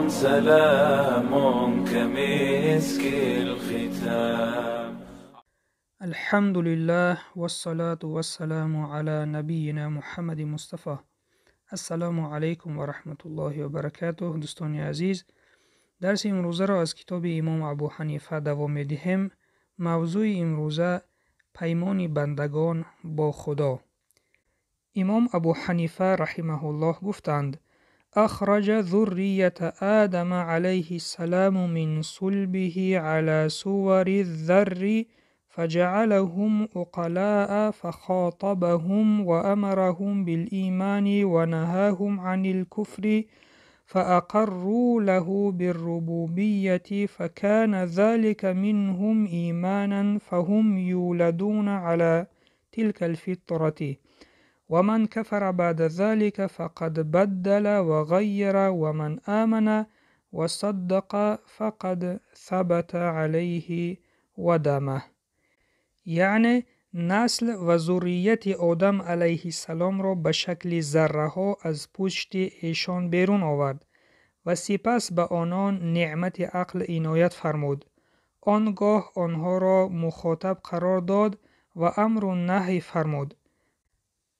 سلام كمسك الختام. الحمد لله والصلاة والسلام على نبينا محمد مصطفى. السلام علیکم و رحمت الله و برکاته. دوستان عزیز، درس امروزه را از کتاب امام ابو حنیفه دوام می‌دهیم. موضوع امروزه پیمان بندگان با خدا. امام ابو حنیفه رحمه الله گفتند: اخرج ذریة آدم علیه السلام من صلبه على صور الذر فجعلهم عقلاء فخاطبهم وأمرهم بالإيمان ونهاهم عن الكفر فأقروا له بالربوبية فكان ذلك منهم إيمانا فهم يولدون على تلك الفطرة، ومن كفر بعد ذلك فقد بدل وغير، ومن آمن وصدق فقد ثبت عليه ودمه. یعنی نسل و ذریت آدم علیه السلام را به شکل ذره ها از پشت ایشان بیرون آورد و سپس به آنان نعمت عقل عنایت فرمود. آنگاه آنها را مخاطب قرار داد و امر و نهی فرمود.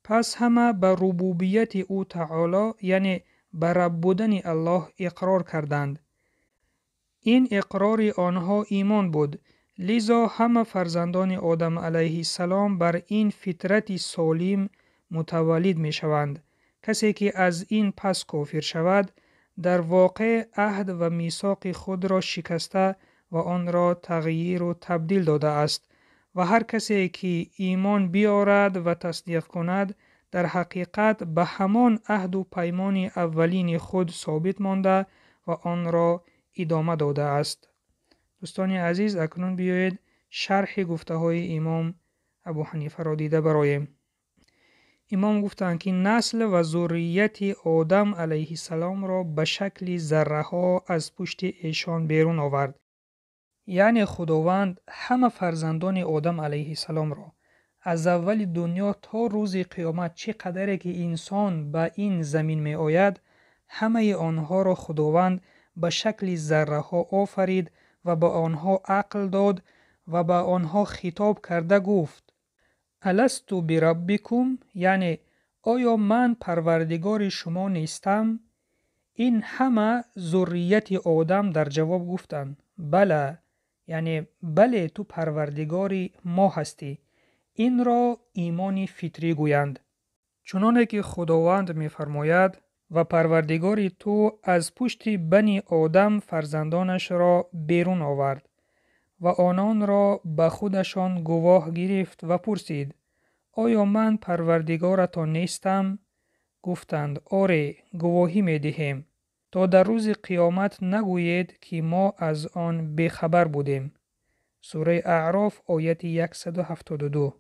پس همه به ربوبیت او تعالی، یعنی به رب بودن الله اقرار کردند. این اقرار آنها ایمان بود. لذا همه فرزندان آدم علیه السلام بر این فطرت سالم متولد می شوند. کسی که از این پس کافر شود در واقع عهد و میثاق خود را شکسته و آن را تغییر و تبدیل داده است، و هر کسی که ایمان بیارد و تصدیق کند در حقیقت به همان عهد و پیمان اولین خود ثابت مانده و آن را ادامه داده است. دوستان عزیز، اکنون بیایید شرح گفته های امام ابو حنیفه را دیده برایم. امام گفتند که نسل و ذریت آدم علیه السلام را به شکل ذره ها از پشت ایشان بیرون آورد. یعنی خداوند همه فرزندان آدم علیه السلام را از اول دنیا تا روز قیامت، چه قدری که انسان به این زمین می آید، همه آنها را خداوند به شکل ذره ها آفرید و به آنها عقل داد و به آنها خطاب کرده گفت: الست بربکم، یعنی آیا من پروردگار شما نیستم؟ این همه ذریت آدم در جواب گفتند: بله، یعنی بله، تو پروردگار ما هستی. این را ایمان فطری گویند. چنانه که خداوند می‌فرماید: و پروردگار تو از پشت بنی آدم فرزندانش را بیرون آورد و آنان را به خودشان گواه گرفت و پرسید: آیا من پروردگارتان نیستم؟ گفتند: آره، گواهی می دهیم، تا در روز قیامت نگویید که ما از آن بیخبر بودیم. سوره اعراف آیت 172.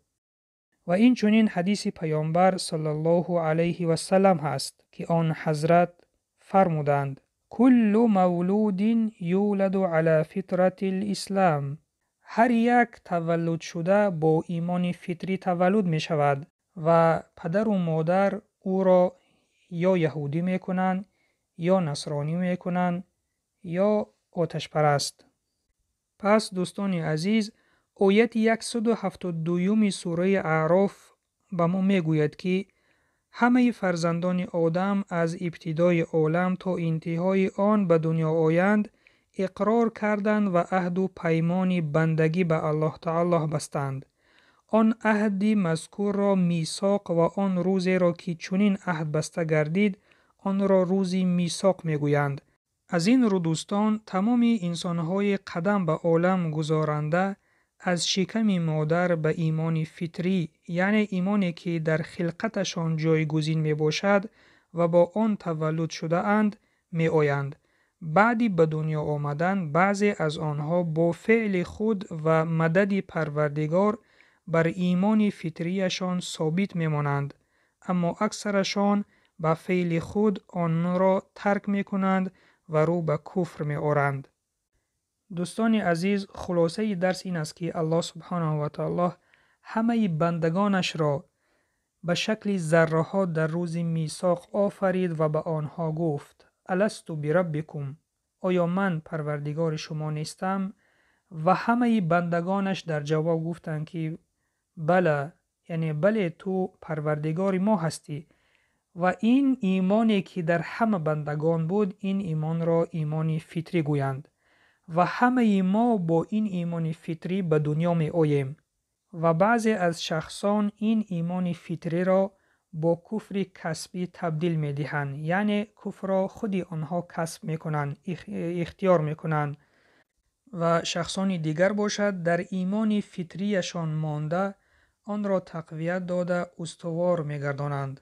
و این چنین حدیث پیامبر صلی الله علیه و سلم هست که آن حضرت فرمودند: کل مولود یولد علی فطرت الاسلام. هر یک تولد شده با ایمان فطری تولد می شود و پدر و مادر او را یا یهودی می کنند، یا نصرانی می کنند، یا آتش پرست. پس دوستان عزیز، آیت 172 سوره اعراف به ما میگوید که همه فرزندان آدم از ابتدای عالم تا انتهای آن به دنیا آیند، اقرار کردند و عهد و پیمان بندگی به الله تعالی بستند. آن عهد مذکور را میثاق و آن روزی را که چنین عهد بسته گردید آن را روز میثاق میگویند. از این رو دوستان، تمام انسانهای قدم به عالم گذارنده از شکم مادر به ایمان فطری، یعنی ایمانی که در خلقتشان جایگزین می باشد و با آن تولد شده اند، می آیند. بعدی به دنیا آمدن بعضی از آنها با فعل خود و مدد پروردگار بر ایمان فطریشان ثابت می مانند، اما اکثرشان به فعل خود آن را ترک می کنند و رو به کفر می آرند. دوستان عزیز، خلاصه درس این است که الله سبحانه و تعالی همه بندگانش را به شکل ذره ها در روز میثاق آفرید و به آنها گفت: الست بربکم، Оё ман парвардигори шумо нестам? Ва ҳамаи бандагонаш дар ҷавоб гуфтанд, ки бала, яъне бале, ту парвардигори мо ҳастӣ. Ва ин имоне ки дар ҳама бандагон буд, ин имонро имони фитрӣ гӯянд. Ва ҳамаи мо бо ин имони фитрӣ ба дунё меоем. Ва баъзе аз шахсон ин имони фитриро бо куфри касбӣ табдил медиҳанд, яъне куфрро худи онҳо касб мекунанд, ихтиёр мекунанд. Ва шахсони дигар бошад, дар имони фитрияшон монда, онро тақвият дода, устувор мегардонанд.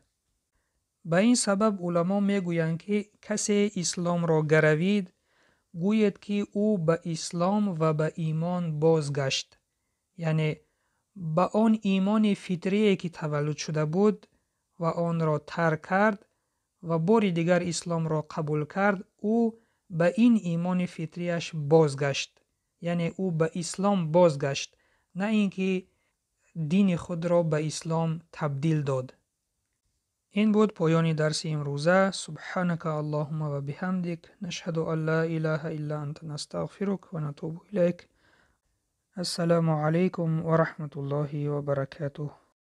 Ба ин сабаб уламо мегӯянд, ки касе исломро гаравид, гӯед, ки ӯ ба ислом ва ба имон бозгашт, яъне ба он имони фитрие ки таваллуд шуда буд ва онро тарк кард ва бори дигар исломро қабул кард, ӯ ба ин имони фитрияш бозгашт, яъне ӯ ба ислом бозгашт, на ин ки дини худро ба ислом табдил дод. Ин буд поёни дарси имрӯза. Субҳанака Аллоҳумма ва биҳамдик, нашҳаду ан ла илаҳа илла анта, настағфирук ва натубу илайк. Ассалому алайкум ва раҳматуллоҳи ва баракатуҳ.